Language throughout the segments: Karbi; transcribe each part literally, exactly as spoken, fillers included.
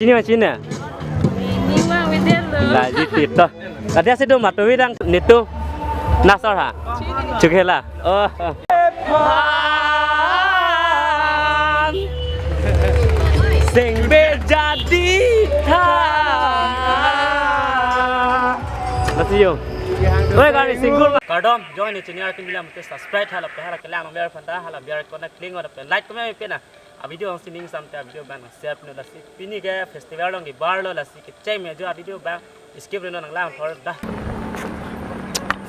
Chini ma chini? Nima video lo. La jiti to. Tadi asi do matu bidang nitu. Nasar ha. Chukela. Oh. Sing bejadi tha. Lasi yo. Oi, kami single. Kardom, join ni chini akin bilang mesti subscribe hala pe hala kelang biar panta hala biar connect link ada pe like comment pe na. A video ang sining samte a video bang share pino lasi pini ke festival along kebar lo lasi kecheng me jo a video bang skip rino nanglang thor da.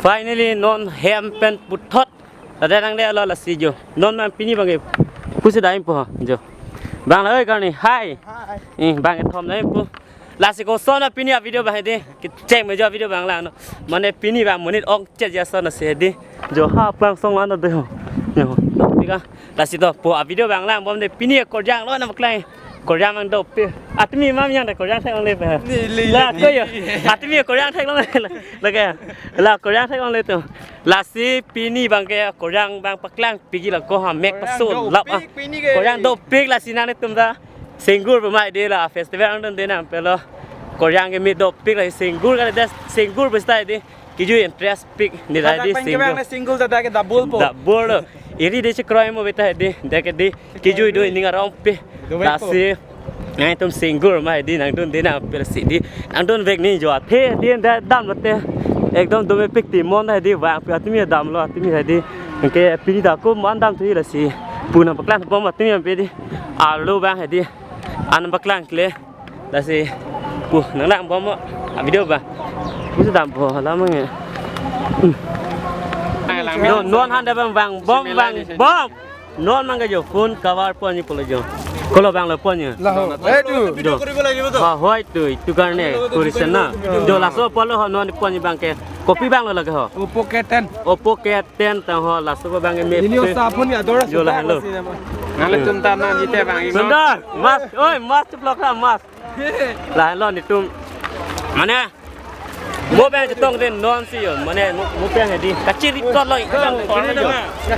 Finally non hem pen puthot. Tade nang de lo lasi jo. Non man pini bang ke pusi daim po jo. Bang la oi karni. Hi. Hi. Eh, bang ke thom daim po. Lasi koson na pini a video bang hedi. Kecheng me jo a video bang lang no. Mane pini bang monit ong chet ja son na si hedi. Jo ha plang song lan do ho. Jo. Tika. Lasi to po a video bang lang bom de pini korjang lo na paklang. Korjang mang dopik. Atimi mam yang de korjang thek long le pe. Ni, li, La li, ko yo. Atimi korjang thek long le. Lake. La korjang thek long le to. Lasi pini bang ke korjang bang paklang pigi la ko ha mek paso lap ah. Korjang dopik lasi nangtum ta. Single pemai de la festival ang dun de nang pelo. Korjang ke mi dopik la single ka de single besta de. Kiju interest pik ni la Hadak di pen single. Kebang na single ta ke double po. Double lo. Iri de si kroi mo beta de. De ke di kiju do ning arong pe. Double po. Lasi. Nangtum single ma di nangdun de na per si di. Nangdun vek ni jo athe di da dam lote. Ekdom dome pik ti mon da di vang pe atimi dam lo atimi di. Ke pini da ko man dam thu lasi. Pu nang paklang bom atimi pe di. Alo bang di. An paklang kle. Lasi pu nang lang bom a video ba. Pusi dam po la mang e. Hmm. Lang lang. Non non han da bang bang bom bang bom. Non mang ke jo phone cover pon ni polo jo. Kolo bang lo pon ni. Laho. Eh tu. Jo. Ha hoi tu itu karne turis na. Jo laso polo ho non pon ni bang ke. Kopi bang lo lage ho. Oppo K ten. Oppo K ten ta ho laso bang ke me. Ini osa phone ya dora. Jo la hello. Nang le tum ta na jite bang. Sundar, mas, oi mas ceplok ra mas. Lahelo nitum. Mane. Mo bang chetong den non si yo. Mane mo mo bang hedi. Kachiri to lo ikang.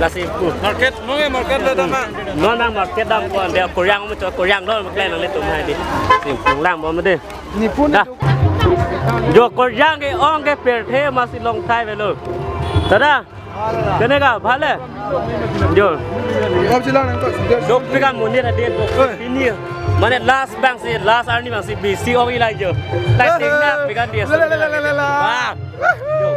Lasi pu. Market, mo nge market lo dama. Non nang market dam ko ande koryang mo to koryang lo maklai nang nitum hedi. Sim pulang bom de. Ni pun. Da. Jo koryang ke ong ke per the masi long thai velo. Tada. Keneka, bhale? Jo. Kop sila nang kop sila. Dopik amonit ade dopik pini. Mane last bang si, last arni bang si bisi ong ilai jo. Lai tingna pikan dia. La, la, la, la, la, la. Wah. Jo.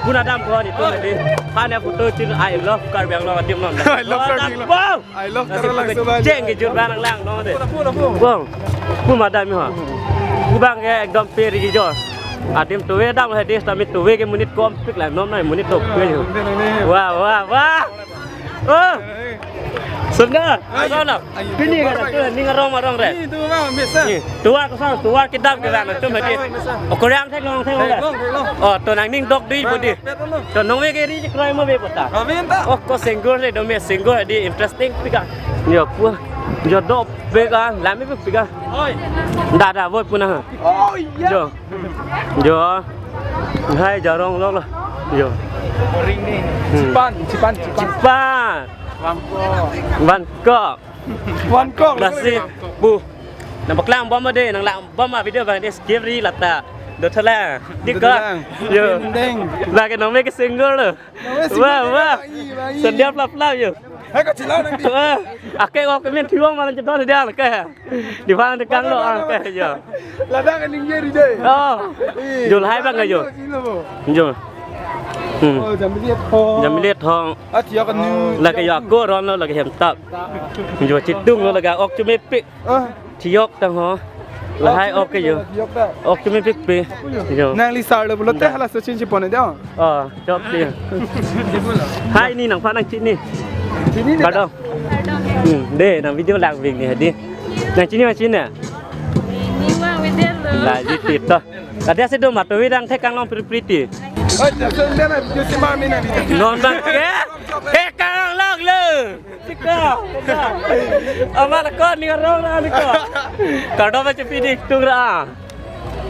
Puna dam ko di tu ade. Hanya photo chin I love Karbi Anglong adim non. I love Karbi Anglong. Bang. I love Karbi Anglong. Jeng ke jur bang lang no de. Bang. Pu madam ho. Pu bang ke ekdom peri ke jo. Adim tuwe dam he dis tami tuwe ke monit kompik la nom nai monit tok ke jo. Wah wah wah. Oh. Sunda. Ayo. Ayo. Pini ka tu ning arong arong re. Ni tu ma mesa. Ni. Tuwa ko sang tuwa kedam ke bang tu mati. Okoryang thek long thek long. Oh to nang ning dok dui bodi. To nong we ke ri kroi mo be pota. Amin ta. Oh ko single re dome single di interesting pika. Yo pu. Yo dopik a lami pika. Oi. Da da voi puna ha. Oh iya. Jo. Jo. Hai jarong lo lo. Jo. Ring ni. Hmm. Cipan, cipan, cipan. Cipan. Bangkok. Bangkok. Bangkok. Lasi pu. Nang paklang bom de, nang lang bom a video bang de skip ri lata. Do thala. Dik ko. Yo. Ding. Lagi nong me ke single lo. Wah wah. Sendal plap plap yo. Hai ko chila nang di. Wah. Ake ko kemen thiwang malang jedon dia ke. Di bang de kang lo ang ke yo. Lada ka ning ye ri de. Oh. Jol hai bang yo. Jo. Hmm. Oh, jam bilet ho. Jam bilet ho. Ah, thiok ni. Lagi yo ko ron lo lagi hem tap. Jo chitung lo lagi ok chu me pik. Ah. Thiok tang ho. Lahai ok ke yo. Thiok ta. Ok chu me pik pe. Yo. Nang li sar lo pulote hala so chin si pone de. Oh, chok si. Hai ni nang pha nang chini. Chini ni. Kado. Hmm, de nang video lang ving ni hadi. Nang chini ma chini. Ni ma video lo. La jiti to. Tadi asi do matu bidang thek kang long pri priti. Oh, jason de na video si ma mi na ni. Non bang ke. Thek kang long lo. Chika, chika. Amat ko ni rong na ni ko. Kado ba chepi dik tung ra.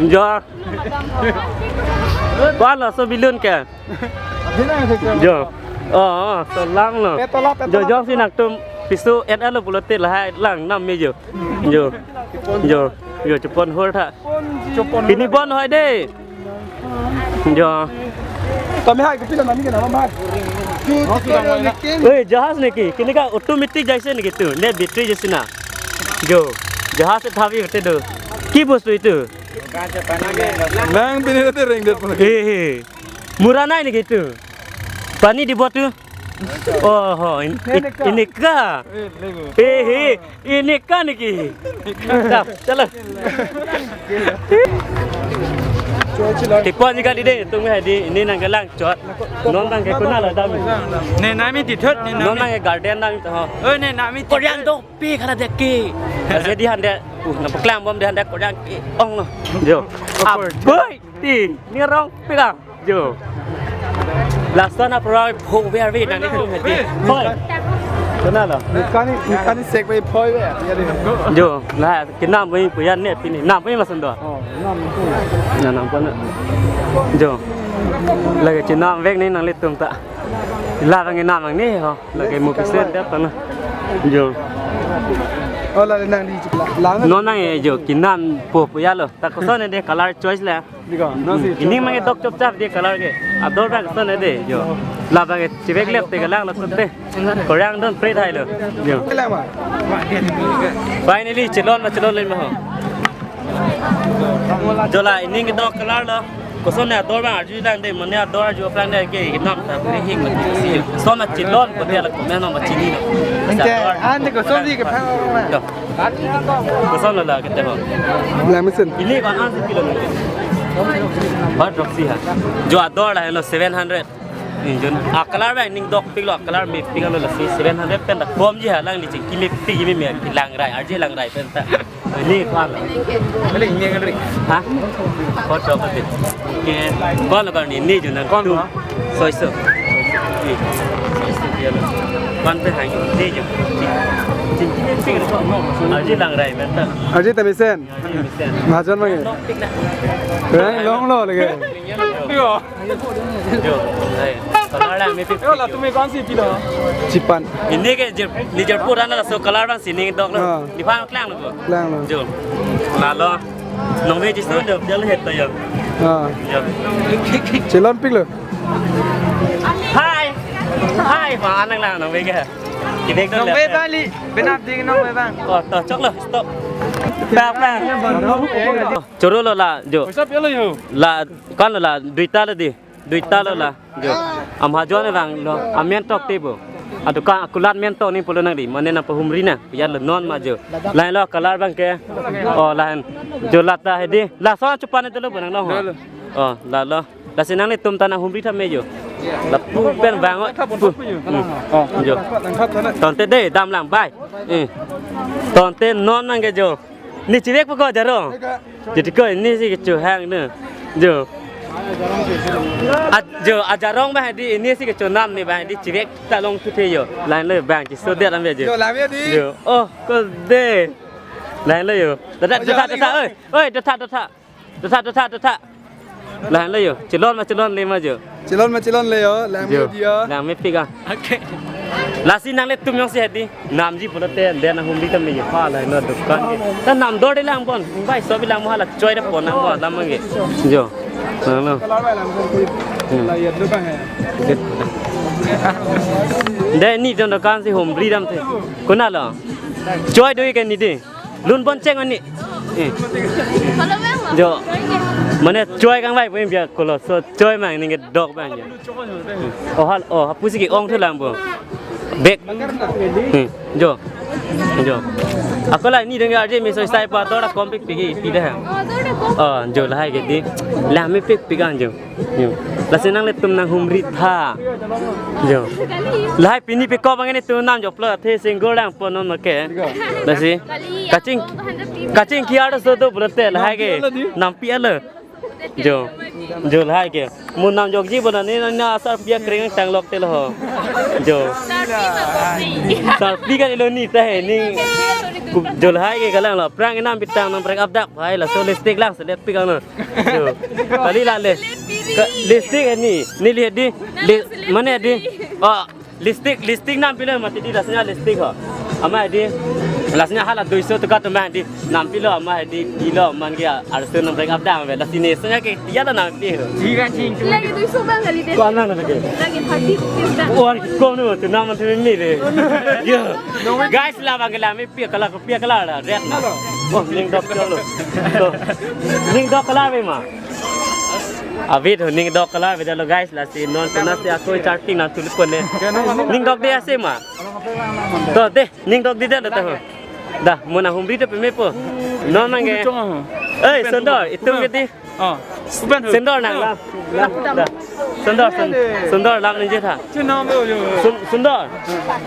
Jo. Ba laso bilun ke. Jo. Oh, oh, so lang lo. Petola, petola. Jo, jo si nangtum. Piso et alo pulote lahai lang nam me jo. Jo. Jo, jo, chepon hor tha. Pini bon hoi de. Jo. Tame hai kopi la nani ke nama hai. Oi, jahaz neki. Kini ke automatic jaise neki tu. Ne battery jaise na. Jo. Jahaz se thavi bete do. Ki bostu itu? Nang pini te reng det pun. He, he. Mura nai neki tu. Pani di botu. Oh, ho, in, Ini ka. Ini ka. Eh, lego. Eh, eh, ini ka neki. Dah, chalo. Tipon juga di deh, tung hai di, ini nang kelang chot. Non nang ke kuna la dam. Ne nami di thot, ne nami. Non nang ke garden dam to. Oh, ne nami di Korean thot. Dok pi kala dek ki. Aja di hande, uh, nang paklang bom di hande Korean ki ong lo. Jo. Aboi, ti, ni rong pi kang. Jo. Lason aphrang pho ver vi nang ni tum hedi. Hoi. Kenal lo? Nang kani, nang kani sek bai phoi ve. Ya di. Jo, la kenam bai puyan ne pini. Nam bai masan do. Oh, nam tu. Na nam pon. Jo. Lake chenam vek ni nanglitum ta. La bang kenam bang ni ho. Lake mo pisen det ta na. Jo. Oh, la nang di chipla. La na. Non nang e jo kenam po puya lo. Ta koson ne de color choice la. Diko, no si. Ini mang dok chop chap de color ke. Ador bang son de jo. La bang chevek lep te galang lo te. Korean don pre thai lo. Jo. Kela ma. Finally chelon ma chelon le ma ho. Jo la ini ke dok color lo. Koson ne ador bang arju dang de mane ador arju aphrang de ke nam ta pre hing ma si. Son ma chelon ko de la ko me no ma chini lo. Ante, ante koson si ke phang ma. Jo. Koson lo la kete ho. Lang mesen. Ini kan an pilo. Bad roksi ha. Jo ador la lo seven hundred. Injun. A color bang ning dok pik lo, a color me pik lo la si seven hundred pen da kom ji ha lang ni ching ki me pik me me ki lang rai, arje lang rai pen ta. Ini kan. Ini ini kan ri. Ha? Bad roksi. Ke kon lo kan ini jo nang. Kon tu. Lo. Soi so. Ini. Soi so dia lo. Kon pe hang ini jo. Ching ki me pik lo. Arje lang rai pen ta. Arje ta mesen. Mahajon mage. Rang long lo lage. Jo, hai. Salar lang ni. Yo, la tumi kon si pilo? Chipan. Ini ke jir, ni jir pura na so color bang si ning dok lo. Ah. Di phang klang lo. Klang lo. Jo. La lo. Nong ve ji sun jo, jal het to yo. Ah. Jo. Chelon pik lo. Hai. Hai, pa anang lang nong ve ke. Kidek to. Nong ve bali, benap ding nong ve bang. Oh, to chok lo, stop. Pak, pak. Choro lo la, jo. Paisa pelo yo. La, kan lo la, duita lo di. Duita lo la, jo. Amahajon bang lo, amen tok te bo. Adukan akulat men tok ni pulo nang di, mane nang pahumri na, ya lo non ma jo. Lain lo color bang ke. Oh, lain. Jo lata hedi. La so chupan te lo bonang lo. Lo, lo. Oh, la lo. Lasi nanglitum ta nang humri tha me jo. Lapu pen bang o. Pu. Hmm. Oh, jo. Tonte de dam lang bai. Eh. Tonte non nang ke jo. Ni chivek pako jarong. Jadi ko ini si kecho hang ne. Jo. A, jo ajarong bang di ini si kecho nam ni bang di chivek ta long tu the jo. Lain le bang si so det lam jo. Jo, lami di. Jo. Oh, ko de. Lain le jo. Dotha, dotha, dotha. Oi, oi, dotha, dotha. Dotha, dotha, dotha. Lain le jo. Chelon ma chelon le ma jo. Chelon ma chelon le jo. Lang jo. Me di jo. Lang me pik a. Okay. Lasi nanglitum jongsi hedi. Namji pulote den nang humri ta me jo. Ha la no dukan ke. Ta nam dor de lang bon. Bai so bi lang mo hala choi de pon nang mo lam ke. Jo. Nang no. Kalau bai lang ko. Hmm. La yet lo bang hai. De ni jon dukan si humri dam the. Kuna lo. Choi do ke ni di. Lun bon cheng ani. Eh. Jo. Mane choi kang bai pui bia kolo so choi mang ning dok bang jo. Oh hal oh hapusi ki ong thu lang bo. Bek. Hmm. Jo. Jo. Ako la ni deng arje me so sai pa tora kompik pigi pida ha. Oh jo lahai ke di. La me pik pigang jo. Jo. Lasi nanglitum nang humri tha. Jo. Lahai pini pe ko bang ini tu nam jo plo the single lang pon non ke. Lasi kaching kaching ki ada so tu berate lahai ke. Nampi ala. Jo. Jo lahai ke. Mo nam jokji bona ni na asar pia kring tang lok te lo ho. Jo. Sarpi kan ilo ni ta he ni. Jo lahai ke galang lo. Prang inam pitang nang prang abdak. Hai laso lipstick lang selet pik ang no. Jo. Kali la le. Ka, lipstick ni. Ni lihat di. Li, mana di? Oh, lipstick, lipstick nam pilo mati di lasnya lipstick ho. Ama hedi, lasi hala duiso taka atum hedi, nampilo ama hedi, pilo man ke arse nang break up dam ve, lasi ne senya ke tiya la nampi ho. Jigan jing. Lagi duiso bang kali deh. Ko anang lagi. Lagi thirty rupees bang. Oh, ko no tu nama tu ni le. Yo. Guys, labang ke la me pia kala ko pia kala la red na. Oh, ning dok chalo. So, ning dok kala ve ma. Abit ho ning dok kala ve lo guys, lasi non kena si ako charting na tulik ko ne. Ning dok dei ase ma. To dei, ning dok dei dei lo to. Da, mo nang humri to pemepo. Non nang ke. Kudu chong ho. Eh, Sundor, itum ke dei. Oh. Sundor nang la. La, da. Sundor, Sun-, Sundor lam ningje tha. Chinam lo yo. Sun-, Sundor.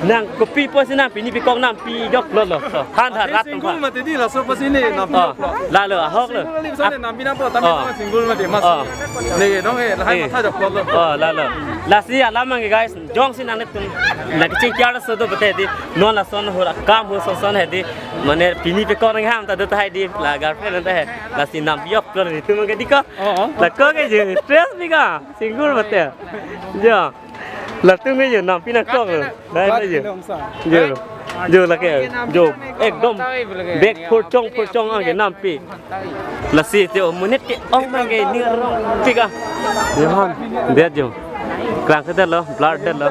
Nang kopi pusi nang pini pikok nangpi joklo lo. To, han tha rat. Single mati dei laso pusi ne nangpi joklo. Lalo, ahok lo. Single mati nangpi nangpo, tapi single mati mas. Ne dong eh, lahai matha joklo lo. Oh, lalo. Lasi alam nang guys. Jongsi nanglitum nang kachingki arloso do pute dei, non lason ho akam ho son son hedi, mane pini pikok nangham ta do tahai dei, la girlfriend ta he, lasi nampi joklo nelitum ke dei ko. Oh, oh. La ko ke je stress bi ka, single mati. Jo. Latum ke je nampi nangkoklo. Dai dai je. Jo. Jo lake. Jo. Ekdom. Bek phurchong phurchong anke nampi. Lasi te o monit ke-ong nang ke ning arong pik ah. Johan, det jo. Klang ke det lo, blur det lo.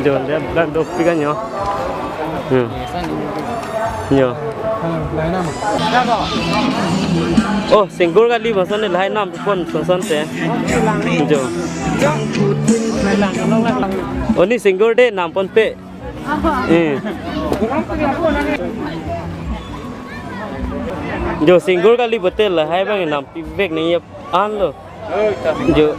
Jo, det blur dopik ah nyo. Hmm. Nyo. Oh, single kali bangson ne lahai nampon son son te. Jo. Oh, ne single dei namponpe. Eh. Jo single kali pute lahai bang nampivek ne ye an lo. Jo.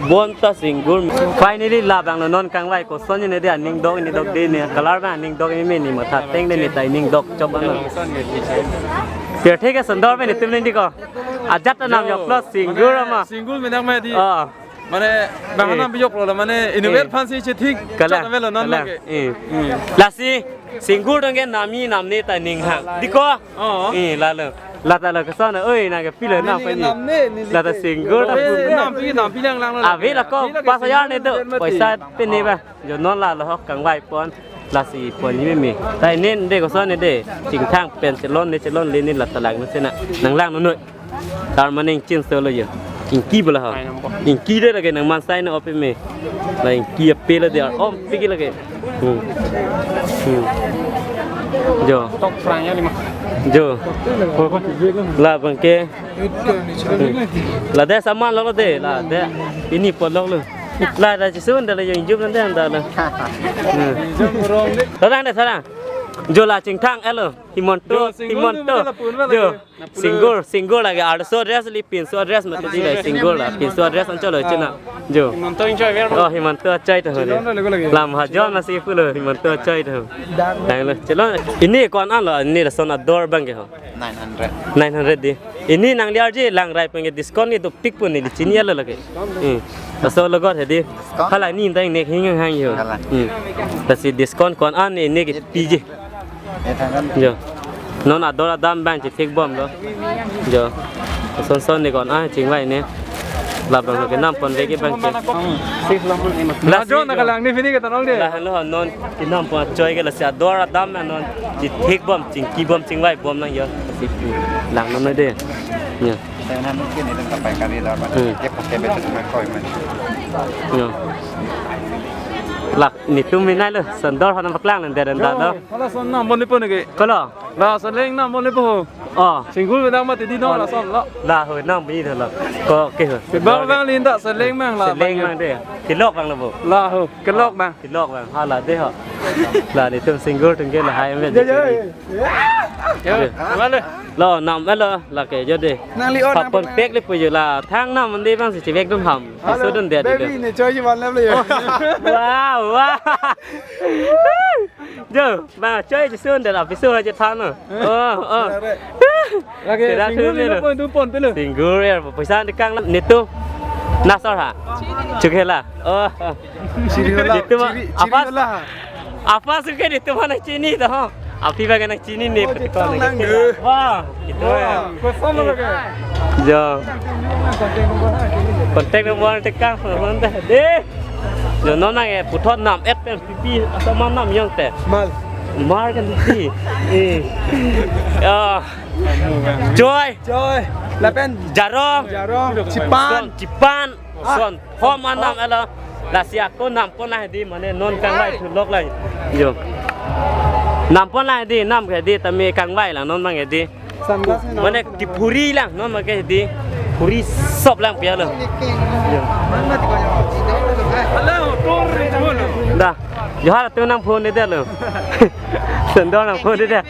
Bonta single. Finally labang lo non kangvai koson ne dei aning dok ne dok dei ne color bang aning dok ne me ne matha teng dei ne ta aning dok chop an lo. Pirthe ke Sundor me netum ne dei ko. Ajat ta nam joklo single ama. Single me nang me dei. Oh. Mane bang hanam bijok lo mane inutvet aphan si chethik kalang, chot avelo non kalang lake. Eh. Hmm. Lasi single dong ke nampi namne ta ning hang. Dei ko? Oh. Eh, lalo. Lata lo keson, oi, nang ke pilo nampi namne, namne, lata single ta. Eh, nampi, nampi lang lang lo. Ave la ko, pas ayar ne do. Paisa pe ne ba. Jo non lalo hok kangvai pon. Lasi pon ni me me. Ta ne dei koson ne dei. Chingthang pen chelon ne chelon le ne lata lang no sena. Nang lang no noi. Tar maning chin solo yo. Ingki bola ha. Ingki dei lake nang man sai na ope me. La ingki ape lo dei om pik lake. Hmm. Hmm. Jo. Tok prang ya lima. Jo. Labang ke. Hmm. La dei saman lo dei la dei. Ini polok lo. La dei chisun dei la yo injum dei dei la. Hmm. Sarang dei sarang. Jo la chingthang elo. Himonto, jo, single Himonto. Tu mela pun mela jo. Single, single lake arloso dress li pinso dress mati dei la single la pinso dress anchot lo chena. Jo. Himonto enjoy ver. Oh, Himonto achai to. Chilon lo lego lagi. Lam hajon nasi pulo Himonto achai to. Dang lo, chilon. Ini ko-an lo, ini lason ador bang ke ho. Nine hundred. Nine hundred dei. Ini nangli arje lang rai penge discount ne dopik pon ne dei chini alo lake. Hmm. Laso logot hedi. Discount? Hala ne dang ne hing hang yo. Hala. Hmm. Lasi discount ko-an ne ne ke piji. Jo. Non ador adam bang chethik bom lo. Jo. Son son ne ko-an chingvai ne. Labang lo ke namponvek ke bang ke. Lasi jo na kalang ne pini ke tanong dei. Lahenlo non kenampon achoi ke lasi ador adam non chethik bom chingki bom chingvai bom nang yo. Lasi lang non dei. Jo. Saya nan mungkin itu sampai kali lah. Hmm. Dia pakai betul dengan koi man. Jo. Lak netum minai lo, Sundor hana paklang nang deren da lo. Hala son nampon ne pon ke. Kolo. La seleng nampon ne po. Oh. Single bang mati dei no la son lo. La ho nampi dei lo. Ko ke ho. Bang bang linda seleng bang la. Seleng bang dei. Kelok bang lo bo. La ho, kelok bang. Kelok bang. Hala dei ho. La netum single atum ke lahai me. Yo, yo, yo. Yo, mana? Lo nam elo lake jo dei. Nangli on. Papon pek le pu jo la. Thang nam mandi bang si chevek dun ham. Halo, so dun dei baby, dei. Ne choi ji van le yo. Wow, wow. Jo, bang choi ji sun dei la piso ha je than no. Oh, oh. Lake single ni lo. Pon tu pon pelo. Single er paisa dikang netum. Nasor ha. Chukela. Oh, oh. Chiri hola, netum chiri, chiri apa hola. Apa suka netum nang chini to ho. Api bagan nang chini ne. Oh, petikon chitang nang dei. Wah, itu ya. Wah, kosong lo ke. Jo. Contact number tekang, non dei. Dei. Jo non nang eh puthot nam et pen pipi asama nam yong te. Mal. Mar kan di. Eh. Ah. Choi. Choi. Lapen Jarong. Jarong. Chipan. Son, Chipan. Ah. Son. Hom anam elo. Lasi ako nampon lang di, mane non kangvai thu lok lang. Yo. Nampon lang di, nam ke di, tame kangvai lang non mang di. Sunglass ni mane nam. Kiphuri lang non mang ke di. Phuri sop lang pia lo. Yo. Hello, tur. Da. Johar tu nang phone de lo. Sundor nang phone de.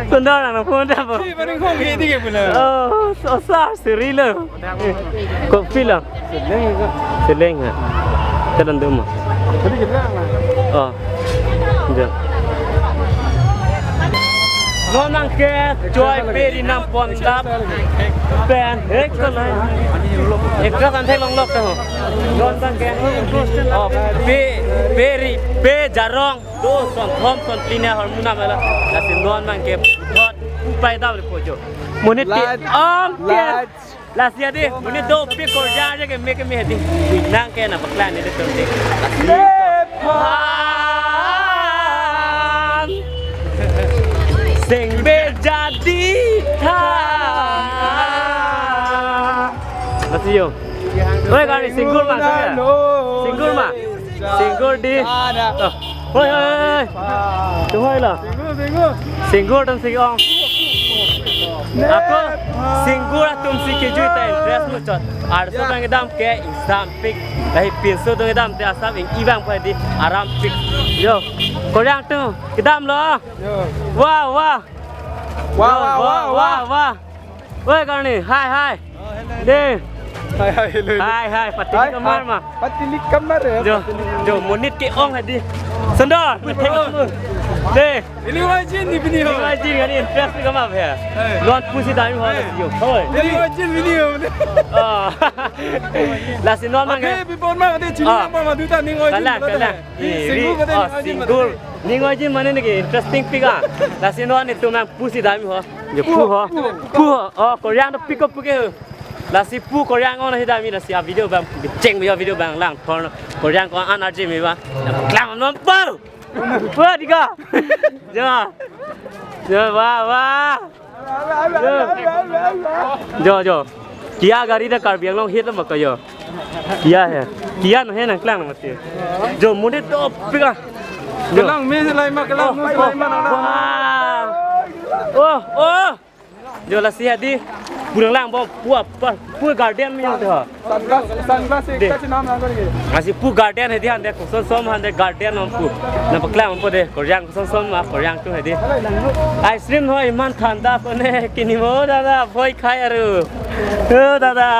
Sundor nang phone de bo. Si, paring khong ke di ke pula. Oh, so sa seri lo. Kopi lo. Seleng ha. Telan dum. Oh. Jo. Non nang ke choi peri nampon lap. Pen ek ko lai. Ek ka san thek long lok to. Non nang ke. Oh, pe, peri, pe Jarong. Do son thom son pline hormu nam elo. Lasi non mang ke thot upai dam le pojo. Monit ke Light. Ong ke. Light. Lasi adi, monit do pikor ja ja ke me ke me di. Nang ke na paklan ni de tum de. Nephan. Sing be jadi tha. Lasi yo. Oi, kani single ma, single. Single ma. Single di. Oh. Hoi, hoi, hoi. Tu hoi lo. Single, single. Single atum si ke-ong. Ako single atum si kejui ta interest muchot. Arso bang kedam ke ingsampik. Lahi pinso atum kedam te asap ing-i bang pai di arampik. Yo. Koryang atum kedam lo. Yo. Wah, wah. Wah, yo, wah, wah, wah, wah, wah. Woi, kani, hai, hai. De. Hai, hai, hello, hello. Hai, hai, patili kamar ma. Patili kamar ya. Jo, patili. Jo, monit ke-ong hadi. Sundor, patili kamar. De. Ini wajin ni bini ho. Ini wajin kani interest ni kamar ya. Hai. Non pusi dami ho. Hai. Yo. Hoi. Ini wajin bini ho. Oh. Lasi non mang ke. Oke, bipon mang de chini. Ah. Apa madu ta ning wajin. Kalang, kalang. Ri, ri. Single kata oh, ning wajin single. Ning wajin mane ni ke interesting pik ah. Lasi non itum nang pusi dami ho. Yo, pu ho. Pu ho. Oh, Koryang do pick up ke ho. Lasi pu Koryang on hidam mi lasi a video bang cheng mi video bang lang thon. Koryang ko an arje mi ba. Klang non pu. Pu di ka. Jo. Jo, wah, wah. Jo, jo. Kia gari da Karbi Anglong hit lo ma ka jo. Kia he. Kia no he nang klang mati. Jo, monit do pik ah. Jo. Kelang me se lai ma, kelang me se lai ma, nang, nang. Wah. Oh, oh. Jo, lasi hadi. Pulang lang bo pu apa? Pu garden mi yang tu ha. Sunglass, sunglass de. Ekta chinam lang ko ni. Lasi pu garden hadi hande koson som hande garden om pu. Nang paklang om pu de. Koryang koson som ma Koryang atum hadi. Ice cream ho iman thanda kone kini mo dada bhoi khai aru. Oh dada.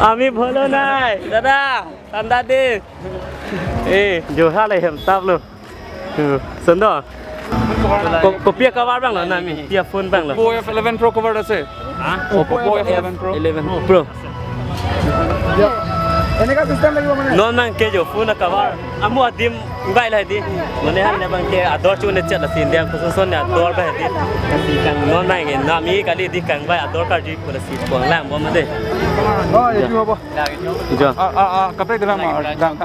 Ami bholo nai. Dada, thanda de. Eh, jo ha le hem tap lo. Hmm, sundor. Ko-, kopi a cover bang lo nami, pi a phone bang lo. Oppo F eleven Pro cover ase. Ha? Oppo F eleven Pro. Eleven Pro. Ya. Eneka system lagi mana? Non nang ke jo phone a cover. Amu adim bai la di. Mane han ne bang ke ador chun ne chat la sin dia koson son ne ador bai di. Lasi kang non nang ke nami kali di kangvai ador karju ko lasi pulang lang bom de. Oh, ya cuma apa? Jo. Ah, ah, ah, kaprek dalam, ah, dalam.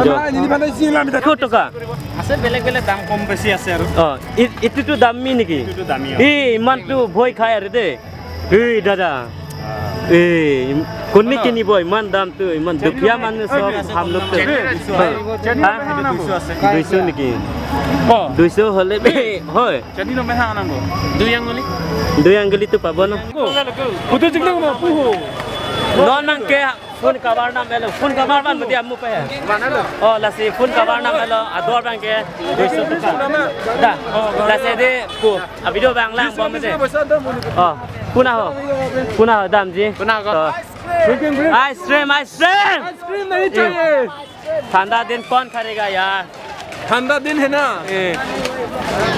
Jo. Apa, ini pada sini lah, minta. Ko toka? Ase belek belek dam kom besi ase aru. Oh, i-, itu tu dami niki? Itu tu dami, oh. Hi, iman tu bhoi khai are de. Hi, dada. Ah. Eh, koni kini bhoi, iman dam tu, iman dukhiya man sob ham log tu. Cheni, ha? Cheni, ha? Dui so niki? Oh. Dui so hole be, hoi. Cheni lo me ha nang ko. Dui angguli. Dui angguli tu pabo no. Ko. Putu chiklo ma pu ho. Non nang ke phone cover nam elo, phone cover ban mati amu pe. Mana lo? Oh, lasi phone cover nam elo, ador bang ke dui so taka. Da. Lasi de ko, a video bang lang bom de. Oh, puna ho. Puna ho damji. Puna ko. Oh. Ice cream, ice cream. Ice cream nahi chahiye. Thanda din kaun kharega yaar? Thanda din hai na. Eh.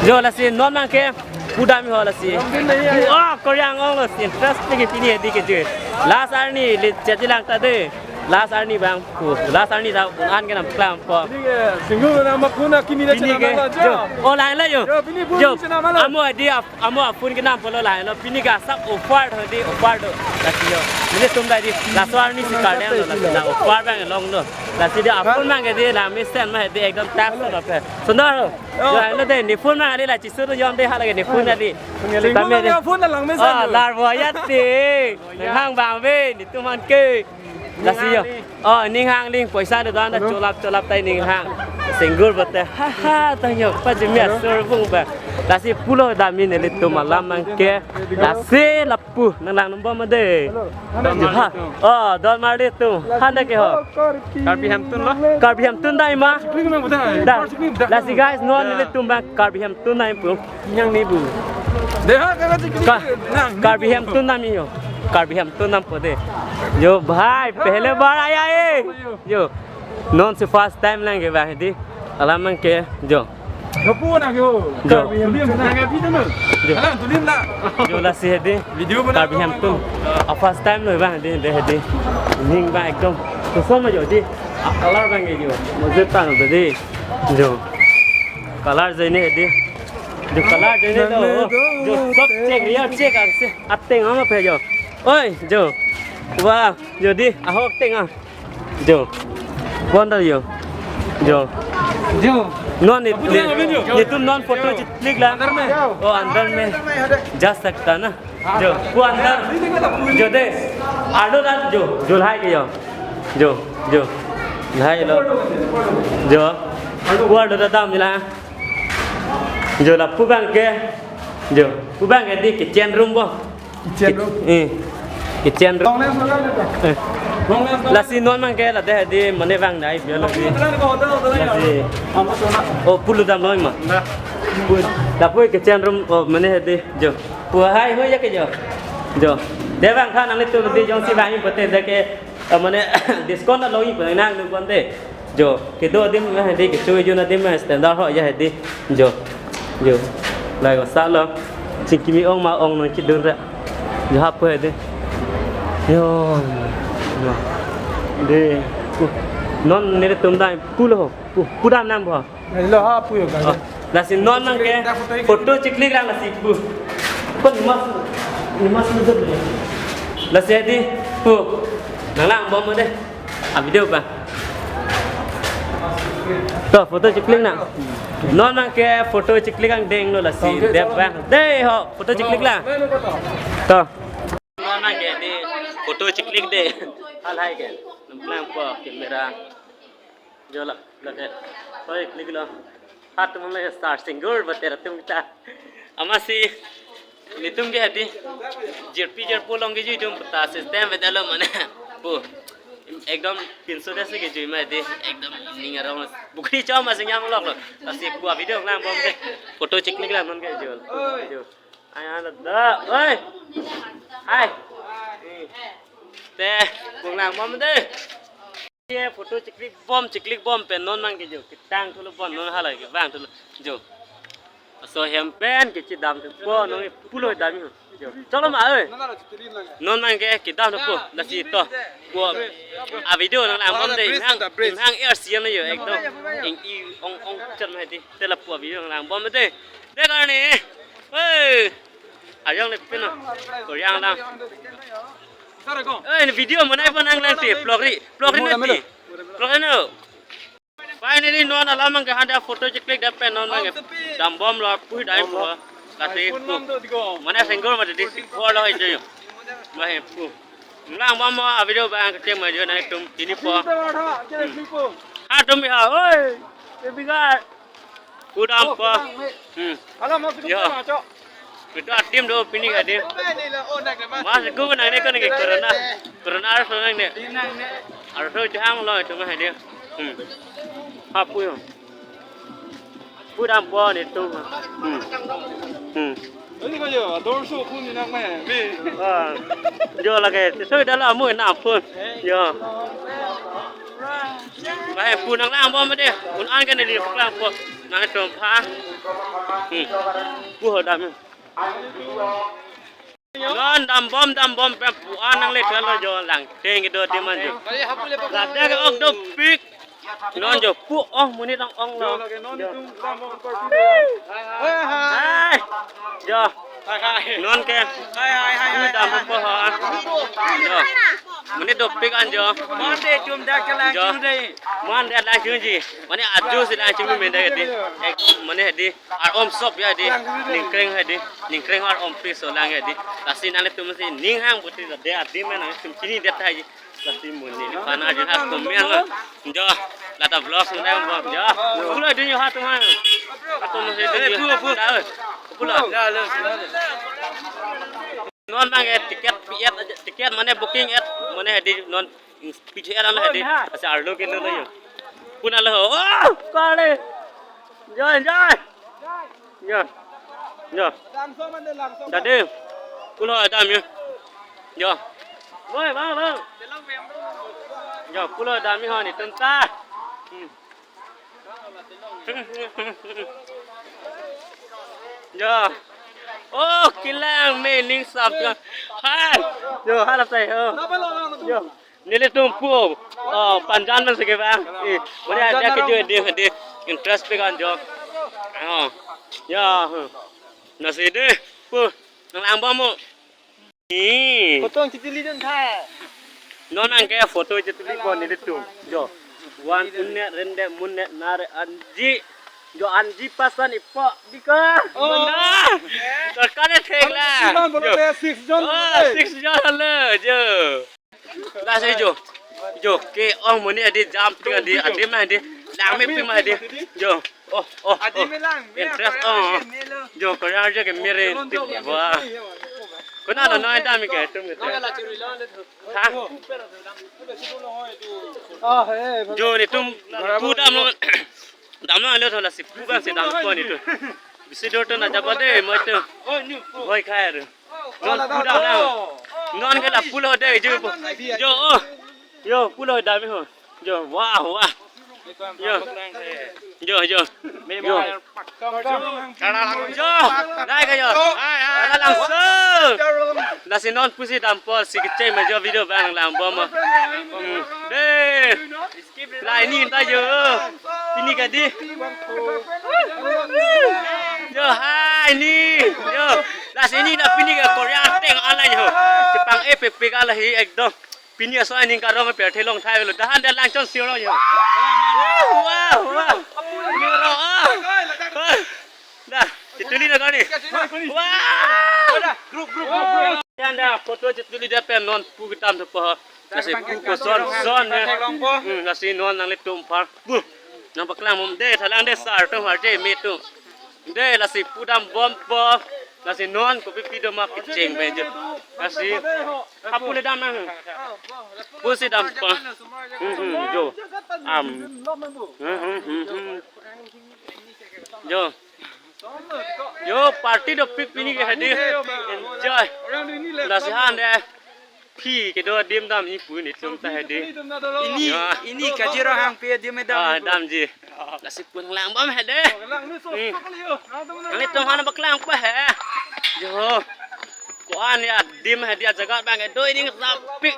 Jo lasi non nang ke pu dami ho lasi. Oh, Koryang ong lasi. Interest ni ke pini di ke je. Last arni le chaji lang ta de. Last arni bang, oh, last arni ta un-an kenam klempo. Pini ke, single na ma kuna kimi na pini chena ke, mala jo. Jo. Oh, lahenlo jo. Jo, pini pun jo. Chena mala. Amo hedi ap-, amo aphone kenam pulo lahenlo. Pini ke asap offer do hedi, offer do. Lasi jo. Nelitum ta hedi, laso arni si kardeng lo, lasi la offer bang longlo. Lasi hedi aphone bang ke hedi la mesen ma hedi ekdom tax lo pe. Sundar ho. Jo. Jo, lahenlo de, ne phone bang hedi la chisu do jom de hala ke ne phone hedi. Single tame na de. Phone na lang mesen. Ah, jo. Lar bo ya te. Hang bang ve, netum aphan ke. Lasi jo. Oh, ning hang ling poisa do dan da cholap cholap tai ning hang. Single bote. Ha ha, ta jo pa jimi asor bung ba. Lasi pulo dam nelitum alam abangke. Lasi lapu nang lang nombor ma de. Jo ha. Oh, don mar de tu. Handa ke ho. Karbi Hemtun lo. Karbi Hemtun dai ma. Da. Lasi guys, non nelitum bang Karbi Hemtun dai pu. Yang ni bu. Deha ka ka chikli. Ka-, nang ni Karbi bu. Hemtun nam jo. Karbi Hemtun nam po de. Jo bhai, pehle bar aaya hai. Jo. Non si first time lang ke bang hedi. Alam abangke jo. Kapu na ke ho. Jo. Karbi Hemtun na ke video na. Jo. Alang tulim na. Jo lasi hedi. Video bana Karbi Hemtun. A first time lo bang hedi, de hedi. Ning bang ekdom. Koson ma jo hedi. A color bang ke jo. Mujhe tang hedi. Jo. Color jai ne hedi. Jo color jai ne do. Jo sob check, real check ang se. Ateng ama pe jo. Oi, jo. Wah, jo hedi ahok teng ah. Jo. Ko andar jo. Jo. Jo. Non ni, apu ni, teng aven jo. Netum non photo click lang. Andar mein. Oh, andar mein. Ja sakta na. Jo, ko andar. Jo de. Arlo dan jo. Jo lahai ke jo. Jo, jo. Lahai lo. Jo. Ko arlo dan dam nila. Jo lapu abangke. Jo. Pu abangke hedi kitchen room bo. Kitchen room. Eh. Kitchen room. Long lens lo kan? Eh. Long lens lo. Lasi non abangke la de hedi mane bang dai biar lasi. Hotel, hotel, hotel, hotel. Lasi. Ama sona. Oh, pulo damlo ma. Na. Pu, lapu kitchen room, oh, mane hedi jo. Pu hai ho ya ke jo. Jo. De bang kha nanglitum hedi jongsi bang-i pote de ke, eh, mane discount lo-i pu nang nung konde. Jo, kedo adim ma hedi, kecho ejun adim ma standard ho ya hedi. Jo. Jo. Lai ko salo. Chingkimi ong ma ong non chidun ra. Jo hap pu hedi. Jo. Jo. De. Pu. Non nelitum dai pulo ho. Pu. Pu dam nam bo. Lo ha pu jo ka. Oh. Lasi non abangke photo chiklik lang lasi pu. Kon mas, ni mas ni jod. Lasi hedi pu. Nang lang bom de. A video ba. To photo chiklik nang. Non abangke photo chiklik angdeng lo lasi. Dep ba. De ho photo chiklik lang. To. Non abangke hedi photo chiklik de. Hal hai ke. Nang lang po camera. Jo la, lake. Oi, klik lo. Atum le star singer batera atum ta. Amatsi netum ke hedi. Jirpi jirpo long ke jui atum ta system beda lo mane. Pu. Ekdom pinso desi ke jui ma hedi. Ekdom ning arong. Bukri chom asing yang lok lo. Lasi pu a video lang bom de. Photo chiklik lang non ke jo. Jo. Ai, ai, da. Oi. Ai. Te, pu lang bom de. Ye photo chiklik bom, chiklik bom pen non abangke jo. Ketang thulo bon non hala kevang thulo jo. Laso hem pen kechedam thupo non pulo dam jo. Cholo ma oi. Non abangke kedam thupo lasi to. Ko a video nang lang bom de, imhang, imhang er siam jo ekdom. Ing i ong ong char ma hedi. Te lapu a video nang lang bom de. De karni. Oi. Ayong le pino. Korean lang. Oi, ne video manai pa nang lang te. Vlog ri, vlog ri ne ti. Vlog ri no. Finally, non alam abangke handa photo chiklik dam pen non abangke. Dam bom lo, pu dam po. Kati pu. Mane single ma di si ko lo hai jo. Mahe pu. Lang bom mo a video abang kecil ma jo na tum tini po. Ha tum bi ha. Oi. Baby girl. Pu dam po. Hmm. Halo, masuk ke mana, Cok? Itu adim do pini adim. Mas ku nang ne kan ke corona. Corona arso nang ne. Arso jahang lo itu mah adim. Hmm. Hapu yo. Pu dam po netum. Hmm. Hmm. Ini kaya dorso pun ni nak main. Ah. Jo lake, so dah lah amu na pun. Jo. Baik, pu nang lang bom de. Un an kan ni lang po. Nang tum pha. Hmm. Pu ho dam. Non dambom dambom pen pu-an nangle thalo jo, langteng kedo adim an jo. Ladak ok dopik. Non jo pu, oh, monit ong ong lo. Jo. Hai. Jo. Non ke. Hai, hai, hai, hai, dam hai. Po ha. Jo. Monit dopik an jo. Mande tum dak ke lang Jo. Chung dei. Mande lang chunji. Mane aju si lang chung mende di. Ek mane di. Ar om sop ya di. Ningkreng ha di. Ningkreng ar om pik so lang ya di. Lasi nanglitum si ning hang puti de adim an nangtum chini det hai. Lasi monit pana jin ha komen lo. Jo, lata vlog sung dang bo. Jo, pulo dun jo ha tum ha. Atum si dun jo. Pulo. Non bang eh ticket pi-et, ticket mane booking et, mane di non pitch et an hedi. Asa arlo ke lo yo. Puna lo. Oh, kale. Enjoy, enjoy. Jo. Jo. Jadi, pulo adam ya. Jo. Woi, bang, bang. Jo, pulo adam ya ho netum ta. Hmm. Jo. Oh, kelang me ning sap jo. Hai. Jo, hala sai. Oh. Jo. Nelitum pu, oh, panjan man seke bang. Eh, mane ada kejo di, di interest pik an jo. Oh. Ya, huh. Lasi de, pu, nanglang bom mo. Ih. Photo ang chitili dun tha. Non ang ke photo chitili ko nelitum. Jo. Wan unnet rende munnet nare anji. Jo anji pasan ipo dika. Oh. Mana? Sorkar ne thek la. Iman bolo Jo. le six jon Oh, le. six jon le, jo. Lasi jo. Jo, ke ong monit adi jam tinggal di, adi mah di. Lang me pi mah di. Jo. Oh, oh, Adi oh. Melang, melang, Interest, korea oh. Ke melo. Jo, korea aja ke mere tip. Wah. Kona lo noi dam ke tum ke. Ha? Ah, eh, Jo, netum pu dam lo. Dam lo lo thola si pu bang si dam ko netum. Bisi dor to na jaba de mo to. Boi khai ru. Non pu dam na. Non ke la pulo de jo. Jo, oh. Jo, pulo dam ho. Jo, wah, wah. Jo. Jo, jo. Jo. Jo. Dai ka jo. Hai, hai. Langsung. Lasi non pusi dam po si kecheng ma jo video bang lang bom. Hmm. De. Laini ta jo. Pini ka di. Jo, hai ni. Jo. Lasi ni na pini ka korea teng ala jo. Chepang epek pek ala hi ekdom. Pini aso aning karong per thelong thai lo. Dahan da langchon siro jo. Wah, wah. Niro ah. Da, chituli na kani. Wah. Group, group, group, group. Yan da photo chituli da pen non pu kitam to po. Lasi pu ko son son ne. Hmm, lasi non nanglitum aphan. Bu. Nangpaklang mum de thalang de sar tum har de me tum. De lasi pu dam bom po. Lasi non kopi pi do ma kecheng pen jo. Lasi apu le dam nang. Pusi dam po. Hmm, hmm, jo. Am. Hmm, hmm, hmm, hmm. Jo. Jo, party dopik pini ke hadi. Enjoy. Lasi han de. Phi kedo adim dam ni pu netum ta hadi. Ini, Ya. Ini Kazirong Hangpi adim dam Ah, ni pu. Damji. Lasi pu nanglang bom hadi. Hmm. Netum aphan paklang pa he. Jo. Ko-an ya adim hadi ajaga bang do ini ngesapi.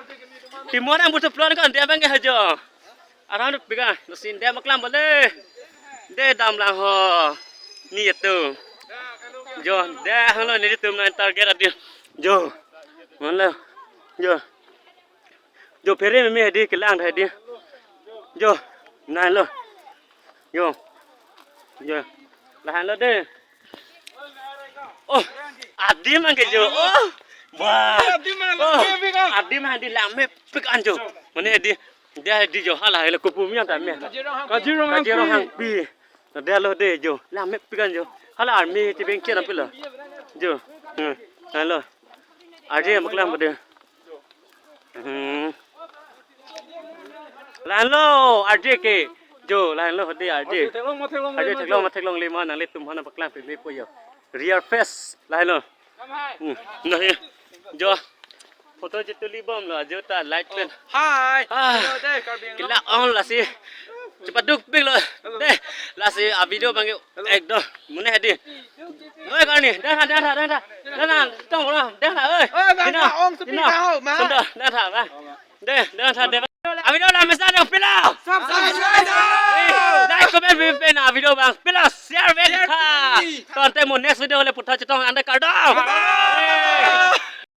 Timur yang butuh peluang kan dia bang ajo. Arang dopik ah, lasi de paklang bole. De dam lang ho. Ni itu. Jo, de hanglo netum nang target adim. Jo. Mana? Jo. Jo phere meme hadi kelang hadi. Jo. Nai lo. Jo. Jo. Lahan lo de. Oh, adim ang ke jo. Oh. Wah. Adim ang Oh. Lebih kan. Adim hadi lang mepik an jo. Mane hadi. Dia hadi jo hala hala kupu mian ta me. Kazirong Hangpi. Kazirong Hangpi. Na dia lo de jo. Lang mepik an jo. Hala army ti bengke na pilo. Jo. Hmm. Halo. Arje maklang pada. Hmm. Lahan lo, arje ke. Jo, lahan lo hadi arje. Theklong ma theklong Arje le ma theklong jo. ma theklong le ma nanglitum aphan paklang pe me po jo. Real face lahan lo. Hmm. Nah, ya. Jo. Photo chituli bom lo, jo ta light pen. Hai. Ah. Hello, deh, Karbi Anglong. Kila ong lasi. Cepat duk pik lo. Hello. Deh, lasi a video bang Hello. Ekdom. Mane hadi. Noi ka Ni, dang tha, dang tha, dang tha. Dang tha, tong bola, dang tha, oi. Oi, bang, Dina, bang, ong sepi Dina. Bang, oh, bang. Sunda, dang tha, bang. Deh, dang tha, deh. Avideo la mesa deh, pila. Subscribe. Eh, like, comment, pi pen avideo bang. Pila, share pen tha. Share pi. Tangte mo next video le puthot chetong ante kardom.